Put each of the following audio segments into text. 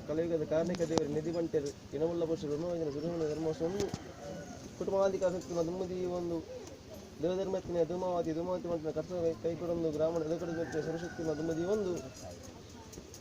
ಕಲಿಯುಗದ ಕಾರಣಿಕ ದೇವರು ನಿಧಿ ಬಂಟೆರು ಇನವುಳ್ಳ ಪುರುಷರು ಧರ್ಮವನ್ನು ಕುಟುಂಬಾಧಿಕ ದುಮ್ಮದಿ ಒಂದು ದೇವಧರ್ಮತ್ತಿನ ಧೂಮಾವತಿ ಧೂಮಾವತಿ ಮಂತ್ರ ಕರ್ತ ಕೈಕೊಡೊಂದು ಗ್ರಾಮಣ ಎದುರುಕಡೆ ಸರಶಕ್ತಿ ದುಮ್ಮದಿ ಒಂದು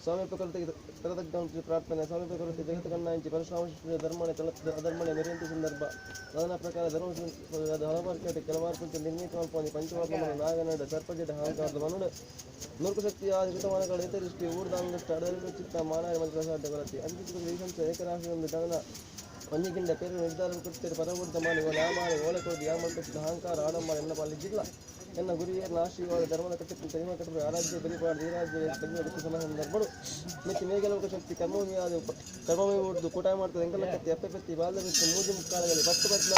ಸ್ವಾಮಿ ಪ್ರಕೃತಿಗೆ ತರತಗ್ಗ ಪ್ರಾರ್ಥನೆ ಸ್ವಾಮಿ ಪ್ರಕೃತಿ ಜಗತ್ತು ಕಣ್ಣಾಂಚಿ ಪರಶುರಾಮ ಧರ್ಮಣೆ ತಳತ್ತ ಅಧರ್ಮಣೆ ಮೆರೆಯಂತ ಸಂದರ್ಭ ನಾನಾ ಪ್ರಕಾರ ಧರ್ಮ ಹಲವಾರು ಕೇಟ ಕೆಲವಾರು ಕುಂಚ ನಿರ್ಮಿತ ಮಲ್ಪನಿ ಪಂಚವರ್ಣಮನ ನಾಗನಡ ಸರ್ಪಜಟ ಅಹಂಕಾರದ ಮನುಡ ನೂರ್ಕು ಶಕ್ತಿಯ ಋತಮಾನಗಳ ಹಿತದೃಷ್ಟಿ ಊರ್ದಾಂಗಷ್ಟ ಅಡಲು ಚಿತ್ತ ಮಾನಾಯ ಮಂತ್ರ ಸಾಧ್ಯ ಬರತಿ ಅಂಚಿತ ಏಕರಾಶಿಯೊಂದು ದನ ಒಂಜಿಗಿಂಡ ಪೇರು ನಿರ್ಧಾರ ಕೊಡ್ತೀರಿ ಪರವೂರ್ದ ಮಾನಿ ನಾಮಾನಿ ಓಲೆ ಕೊಡ್ದು ಯಾಮಲ್ಪಟ್ಟಿದ್ದ ಅಹಂಕಾರ ಆಡಂಬರ ಎನ್ನ ಪಾಲಿದ್ದಿಲ್ಲ ಎನ್ನ ಗುರಿಯೇರ್ನ ಆಶೀರ್ವಾದ ಧರ್ಮದ ಕಟ್ಟಿಟ್ಟು ಕರಿಮ ಕಟ್ಟರು ಆರಾಧ್ಯ ಬಲಿಪಾಡು ಧೀರಾಜ್ಯ ತಜ್ಞ ಗುಟ್ಟು ಸಮ ಸಂದರ್ಭಡು ಮೆಚ್ಚಿ ಮೇಘಲೋಕ ಶಕ್ತಿ ಕರ್ಮಭೂಮಿಯಾದ ಕರ್ಮಭೂಮಿ ಉಡ್ದು ಕೂಟ ಮಾಡ್ತದೆ ಎಂಕಲ ಕತ್ತಿ ಅಪ್ಪೆ ಪತ್ತಿ ಬಾಲ್ಯ ಬಿಟ್ಟು ಮೂಜಿ ಮುಕ್ಕಾಲಗಳಲ್ಲಿ ಪತ್ತು ಬದ್ಲ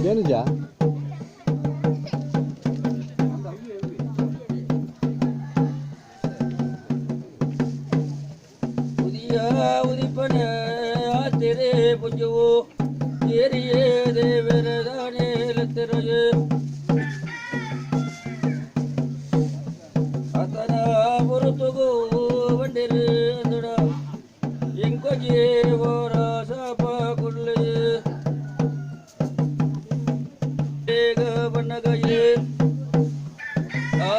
ಏನಿದ್ಯಾ? ಉದಿಯ ಉದಿಪನ ಆತಿರೇ ಪುಂಜವು ಏರಿಯೇ ದೇವರದಾನೆ ಲತ್ತಿರಯೇ ಆತನ ಪುರುತುಗು ಬಂಡಿರು ಅಂದುಡ ಎಂಕೊಜಿ ಓರ ಸಾಪ ಕುಳ್ಳೆ ಬೇಗ ಬಣ್ಣಗಯೇ ಆ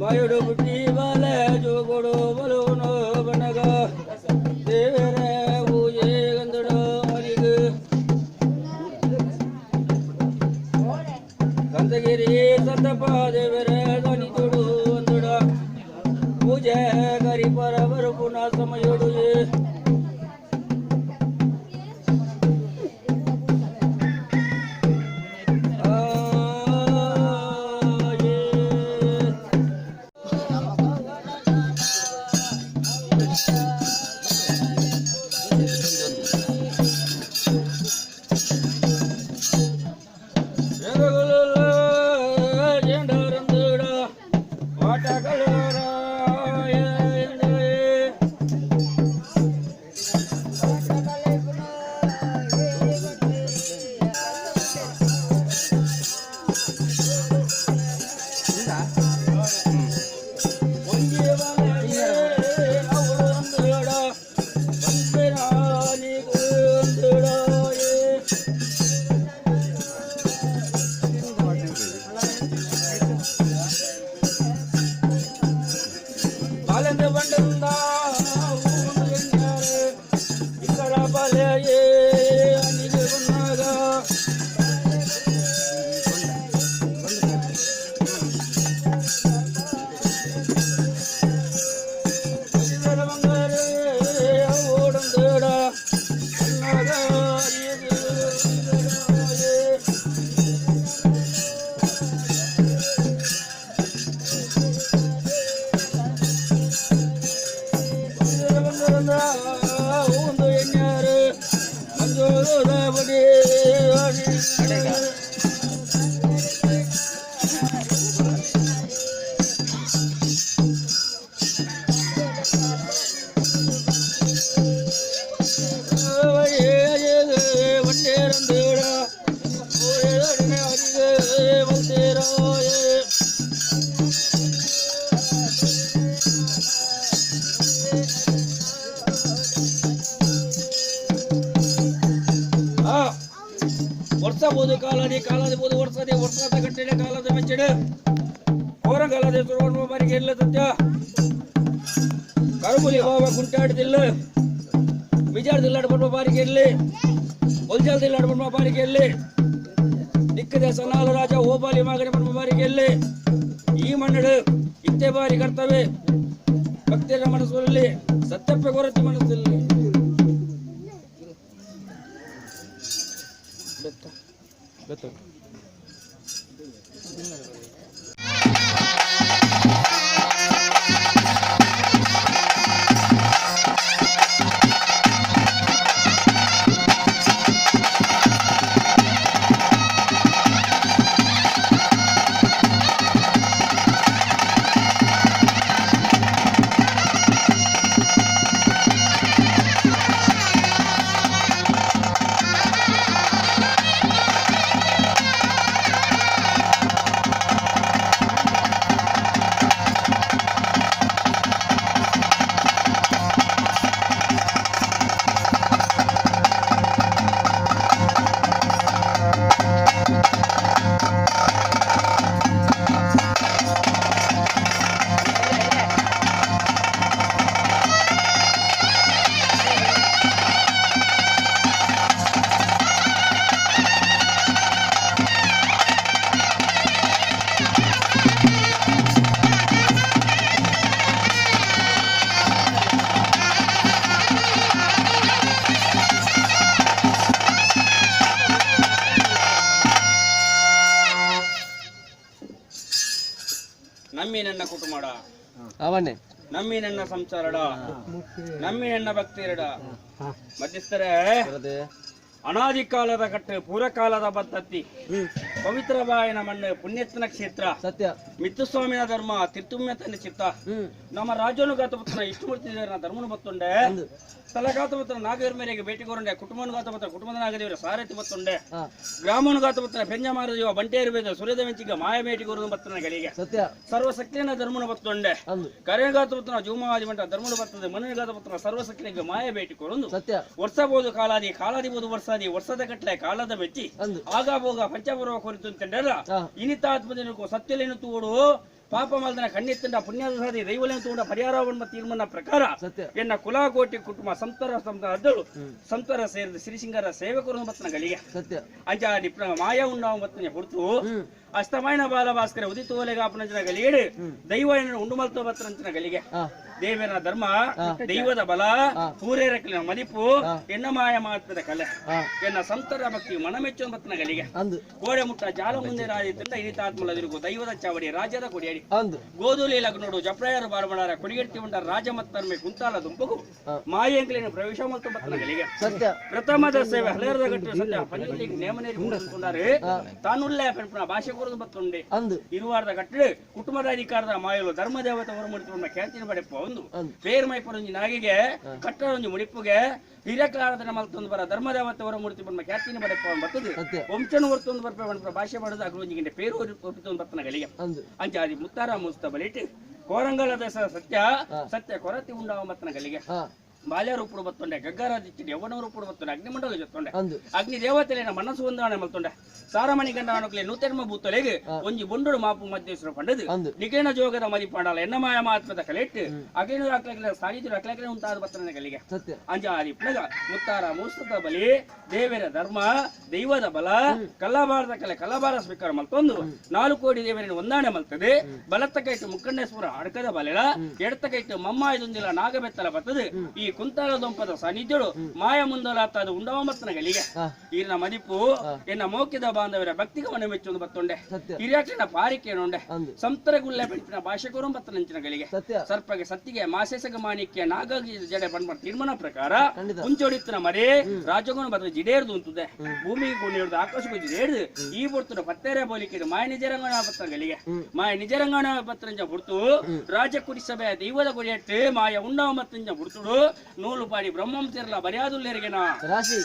ಮಾಯುಡು ಬುಟ್ಟಿ ಬಾಲೆ ಜೋಗುಡು ಬಲುನು ಬನಗ ದೇವರ ಪೂಜೆ ಗಂದಡು ಅನಿಗು ಕಂದಗಿರಿ ಸಂತಪ್ಪ ದೇವರ ದನಿತುಡು ಅಂದುಡ ಪೂಜೆ ಕರಿ ಪರವರು ಪುನಃ ಸಮಯುಡು ವರ್ಷ ಕಾಲಾದಿ ಕಾಲಾದಿ ಬೋದು ವರ್ಷದಿ ವರ್ಷದ ಗಂಟೆ ಕಾಲದ ಮೆಚ್ಚಡು ಕೋರಂಗಾಲದ ಬಾರಿಗೆ ಇಲ್ಲ ಸತ್ಯ ಕರುಬುಲಿ ಬಾಬಾ ಗುಂಟಾಡ್ದಿಲ್ಲ ಬಿಜಾರ್ದಿಲ್ಲಾಡ ಬರುವ ಬಾರಿಗೆ ಇರಲಿ ಒಲ್ಜಾಲ್ದಿಲ್ಲಾಡ ಬರುವ ಬಾರಿಗೆ ಇರಲಿ ದಿಕ್ಕದ ಸನಾಲ ರಾಜ ಓಬಾಲಿ ಮಗನ ಬರುವ ಬಾರಿಗೆ ಇರಲಿ ಈ ಮನ್ನಡು ಇತ್ತೆ ಬಾರಿ ಕರ್ತವೆ ಭಕ್ತರ ಮನಸ್ಸಲ್ಲಿ ಸತ್ಯಪ್ಪ ಗೊರತಿ ಮನಸ್ಸಲ್ಲಿ ಗೊತ್ತು. ನಮ್ಮಿ ನನ್ನ ಕುಟುಂಬಡ, ಅವನ್ನೇ ನಮ್ಮಿ ನನ್ನ ಸಂಸಾರಡ, ನಮ್ಮಿ ನನ್ನ ಭಕ್ತಿರಡ. ಮಧ್ಯಸ್ಥರೇ, ಅನಾದಿ ಕಾಲದ ಕಟ್ಟು ಪೂರ್ವಕಾಲದ ಪದ್ಧತಿ, ಪವಿತ್ರ ಬಾಯಿನ ಮಣ್ಣು, ಪುಣ್ಯತ್ನ ಕ್ಷೇತ್ರ, ಸತ್ಯ ಮಿತ್ತುಸ್ವಾಮಿನ ಧರ್ಮ, ತಿರ್ತುಮ್ಯ ತನ್ನ ಚಿತ್ತ, ನಮ್ಮ ರಾಜ್ಯನು ಗಾತಪುತ್ರನ ಇಷ್ಟಮೂರ್ತಿ ಧರ್ಮನು ಬತ್ತುಂಡೆ, ಸ್ಥಳಗಾತಪುತ್ರ ನಾಗರ ಮೇರೆಗೆ ಭೇಟಿ ಕೋರಂಡೆ, ಕುಟುಂಬನು ಗಾತಪುತ್ರ ಕುಟುಂಬದ ನಾಗದೇವರ ಸಾರಥಿ ಬತ್ತುಂಡೆ, ಗ್ರಾಮನು ಗಾತಪುತ್ರ ಪೆಂಜಮಾರ ಜೀವ ಬಂಟೇರು ಬೇದ ಸೂರ್ಯದ ಮೆಂಚಿಗ ಮಾಯ ಭೇಟಿ ಕೋರುದು ಬತ್ತನ ಗಳಿಗೆ, ಸತ್ಯ ಸರ್ವಶಕ್ತಿಯನ್ನ ಧರ್ಮನು ಬತ್ತುಂಡೆ, ಕರೆಗಾತಪುತ್ರನ ಜೂಮಾದಿ ಮಂಟ ಧರ್ಮನು ಬರ್ತದೆ, ಮನುಗಾತಪುತ್ರನ ಸರ್ವಶಕ್ತಿಗೆ ಮಾಯ ಭೇಟಿ ಕೋರುಂದು, ಸತ್ಯ ವರ್ಷ ಬೋದು ಕಾಲಾದಿ ಕಾಲಾದಿ ಬೋದು ವರ್ಷಾದಿ ವರ್ಷದ ಕಟ್ಲೆ ಕಾಲದ ಮೆಚ್ಚಿ ಆಗ ಭೋಗ ಪಂಚಪೂರ್ವ ಕುರಿತು ಅಂತಂಡಲ್ಲ, ಇನಿತಾತ್ಮದಿನಕ್ಕೂ ಸತ್ಯಲೇನು ತೋಡು ಪಾಪ ಮಲ್ದನ ಕಣ್ಣಿತ್ತಂಡ ಪುಣ್ಯದ ಸಾದಿ ದೈವಲೇನ ತೂಂಡ ಪರಿಹಾರವನ್ನು ತೀರ್ಮಾನ ಪ್ರಕಾರ ಸತ್ಯ. ಎನ್ನ ಕುಲಾಕೋಟಿ ಕುಟುಂಬ ಸಂತರ ಸಂತರ ಅದ್ದಳು ಸಂತರ ಸೇರಿದ ಶ್ರೀಸಿಂಗರ ಸೇವಕರು ಮತ್ತನ ಗಳಿಗೆ ಸತ್ಯ. ಅಂಚ ನಿಪ್ನ ಮಾಯ ಉಣ್ಣಾವು ಮತ್ತನೆ ಹೊರತು ಅಸ್ತಮಾಯನ ಬಾಲ ಭಾಸ್ಕರ ಉದಿತೋಲೆಗಾಪನಂಚಿನ ಗಲಿಗೆಡು ದೈವ ಉಂಡು ಮಲ್ತೋ ಬತ್ತನಂಚಿನ ಗಲಿಗೆ ದೇವರ ಧರ್ಮ ದೈವದ ಬಲ ಪೂರೇರಕ್ಲಿನ ಮದಿಪು ಎನ್ನ ಮಾಯ ಮಹಾತ್ಮದ ಕಲೆ ಎನ್ನ ಸಂತರ ಭಕ್ತಿ ಮನಮೆಚ್ಚು ಮತ್ತನ ಗಲಿಗೆ ಅಂದು ಕೋಡೆ ಮುಟ್ಟ ಜಾಲ ಮುಂದೆ ರಾಜಿತ್ತ ಇನಿತಾತ್ಮಲದಿರುಗು ದೈವದ ಚಾವಡಿ ರಾಜ್ಯದ ಕೊಡಿಯಡಿ ಅಂದು ಗೋಧೂಲಿ ಲಗ್ನೋಡು ಜಪ್ರಾಯರು ಬಾರಮಣಾರ ಕೊಡಿಗೆಟ್ಟಿ ಉಂಡ ರಾಜ ಮತ್ತರ್ಮೆ ಕುಂತಾಲ ದುಂಪಗು ಮಾಯಂಕ್ಲಿನ ಪ್ರವೇಶ ಮಲ್ತು ಮತ್ತನ ಗಲಿಗೆ ಸತ್ಯ. ಪ್ರಥಮದ ಸೇವೆ ಹಲೇರದ ಗಟ್ಟು ಸತ್ಯ ಪಂಜುರ್ಲಿಗೆ ನೇಮನೇರಿ ಕೊಂಡಾರೆ ತಾನುಲ್ಲೇ ಪೆನ್ಪುನ ಭಾಷೆ ಕೊರದು ಬತ್ತುಂಡೆ ಅಂದು ಇರುವಾರದ ಕಟ್ಟಡು ಕುಟುಂಬದ ಅಧಿಕಾರದ ಮಾಯಲು ಧರ್ಮ ದೇವತೆ ಹೊರಮುಡಿತುಕೊಂಡ ಖ್ಯಾತಿನ ಪಡೆಪ್ಪ ಒಂದು ಪೇರ್ಮೈಪುರಂಜಿ ನಾಗಿಗೆ ಕಟ್ಟರೊಂಜಿ ಮುಡಿಪುಗೆ ಹಿರಕಾರದ ಮಲ್ತೊಂದು ಬರ ಧರ್ಮ ದೇವತೆ ಹೊರಮುಡಿತು ಬಂದ ಖ್ಯಾತಿನ ಪಡೆಪ್ಪ ಬರ್ತದೆ ಸತ್ಯ. ವಂಶನ ಹೊರತೊಂದು ಬರ್ಪೆ ಪಣಪುರ ಭಾಷೆ ಪಡೆದ ಅಗ್ರೋಂಜಿಗೆ ಪೇರು ಒಪ್ಪಿತೊಂದು ಬರ್ತನ ಗಲಿಗೆ ಅಂದು ಅಂಚಾದಿ ಮುತ್ತಾರ ಮುಸ್ತ ಬಲಿಟ್ ಕೋರಂಗಲದ ಸತ್ಯ ಸತ್ಯ ಕೊರತಿ ಉಂಡಾವ ಮತ್ತನ ಗಲಿಗೆ ಬಾಲ್ಯ ರೂಪುಡು ಬತ್ತೊಂಡೆ ಗಗ್ಗರ ದಿಚ್ಚಿಡಿ ಯೌವನ ರೂಪುಡು ಬತ್ತೊಂಡೆ ಅಗ್ನಿಮಂಡಲ ಜೊತ್ತೊಂಡೆ ಅಂದು ಅಗ್ನಿ ದೇವತೆಲೇನ ಮನಸ್ಸು ಹೊಂದಾಣೆ ಮಲ್ತೊಂಡೆ ಸಾರಮಣಿ ಗಂಡ ಅನುಕಲೆ ನೂತೆರ್ಮ ಭೂತಲೆಗೆ ಒಂಜಿ ಬೊಂಡುಡು ಮಾಪು ಮಧ್ಯೇಶ್ವರ ಪಂಡದು ಅಂದು. ನಿಕೇನ ಜೋಗದ ಮದಿಪಾಂಡಲ ಎನ್ನಮಾಯ ಮಹಾತ್ಮದ ಕಲೆಟ್ಟು ಅಗೇನು ಅಕ್ಲಕ್ಲೆ ಸಾನಿಧ್ಯ ಅಕ್ಲಕ್ಲೆ ಉಂಟಾದ ಬತ್ತನ ಗಲಿಗೆ ಸತ್ಯ. ಅಂಜಾದಿ ಪ್ಲಗ ಮುತ್ತಾರ ಮುಸ್ತದ ಬಲಿ ದೇವರ ಧರ್ಮ ದೈವದ ಬಲ ಕಲ್ಲಬಾರದ ಕಲೆ ಕಲ್ಲಬಾರ ಸ್ವೀಕಾರ ಮಲ್ತೊಂದು 4 ಕೋಟಿ ದೇವರನ್ನು ಹೊಂದಾಣೆ ಮಲ್ತದೆ. ಬಲತ್ತ ಕೈಟು ಮುಕ್ಕಣ್ಣೇಶ್ವರ ಅಡಕದ ಬಲೆಲ, ಎಡತ್ತ ಕೈಟು ಮಮ್ಮಾಯದೊಂದಿಲ್ಲ ನಾಗಬೆತ್ತಲ ಬರ್ತದೆ. ಈ ಕುಂತಾಲ ದೊಂಪದ ಸಾನ್ನಿಧ್ಯಳು ಮಾಯ ಮುಂದಲಾತಾದ ಉಂಡವ ಮತ್ತನ ಗಲಿಗೆ ಈರಿನ ಮದಿಪು ಎನ್ನ ಮೌಖ್ಯದ ಬಾಂಧವರ ಭಕ್ತಿಗೆ ಮನೆ ಮೆಚ್ಚೊಂದು ಬತ್ತೊಂಡೆ ಹಿರಿಯಾಕ್ಷನ ಪಾರಿಕೇನೊಂಡೆ ಸಂತರ ಗುಲ್ಲೆ ಬೆಂಪಿನ ಭಾಷೆಕೋರು ಬತ್ತನಂಚಿನ ಗಲಿಗೆ ಸರ್ಪಗೆ ಸತ್ತಿಗೆ ಮಾಸೇಸಗ ಮಾಣಿಕ್ಯ ನಾಗಾಗಿ ಜಡೆ ಬಂದ ತೀರ್ಮಾನ ಪ್ರಕಾರ ಕುಂಚೊಡಿತ್ತನ ಮರೆ ರಾಜಗುಣ ಬದ ಜಿಡೇರ್ದು ಉಂತುದೆ ಭೂಮಿಗೆ ಕೊಂಡಿಡ್ದು ಆಕಾಶಕ್ಕೂ ಜಿಡೇರ್ದು ಈ ಬರ್ತುನ ಪತ್ತೇರೆ ಬೋಲಿಕೆ ಮಾಯ ನಿಜರಂಗಣ ಬತ್ತನ ಗಲಿಗೆ ಮಾಯ ನಿಜರಂಗಣ ಬತ್ತನಂಜ ಬುಡ್ತು ರಾಜ ಕುಡಿ ಸಭೆಯ ದೈವದ ಕೊಡಿಯಟ್ಟು ಮಾಯ ಉಂಡವ ಮತ್ತಂಜ ಬುಡ್ತುಡು ನೂಲು ಪಾಡಿ ಬ್ರಹ್ಮಂ ಸೇರಲ ಬರಿಯಾದುಲ್ಲೇರಿಗೆನಾ ರಾಶಿ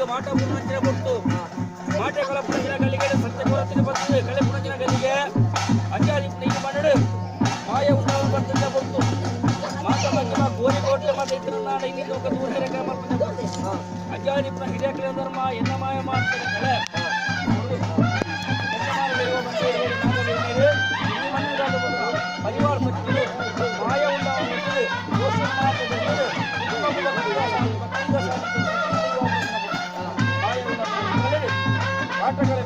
ಮಾಟ ಪುನಂಚಿನ ಕೊಟ್ಟು ಮಾಟೆ ಕಲ ಪುನಂಚಿನ ಗಲಿಗೆ ಸತ್ಯ ಕೊರತಿನ ಬರ್ತದೆ ಕಲೆ ಪುನಂಚಿನ ಗಲಿಗೆ ಅಂಜಾದಿ ಈ ಮನಡು ಮಾಯ ಉಂಡವ ಬರ್ತದೆ ಕೊಟ್ಟು ಮಾತ ಮಧ್ಯಮ ಗೋರಿ ಕೋಟ್ಲೆ ಮಾತ ಇತರ ನಾಡ ಇಲ್ಲಿ ಲೋಕ ದೂರ ಹಿರಕ ಮಲ್ಪನೆ ಅಂಜಾದಿ ಪುನ ಹಿರಿಯಕಲ ಧರ್ಮ ಎನ್ನ ಮಾಯ ಮಾಡ್ತಾರೆ ಕಲೆ ಪರಿವಾರ ಸಕ್ತಿಗಳು ಮಾಯ ಉಂಡವ ಬರ್ತದೆ ದೋಷ ಮಾತು ಆಟಗಳ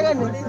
ಕಣ್ಣು.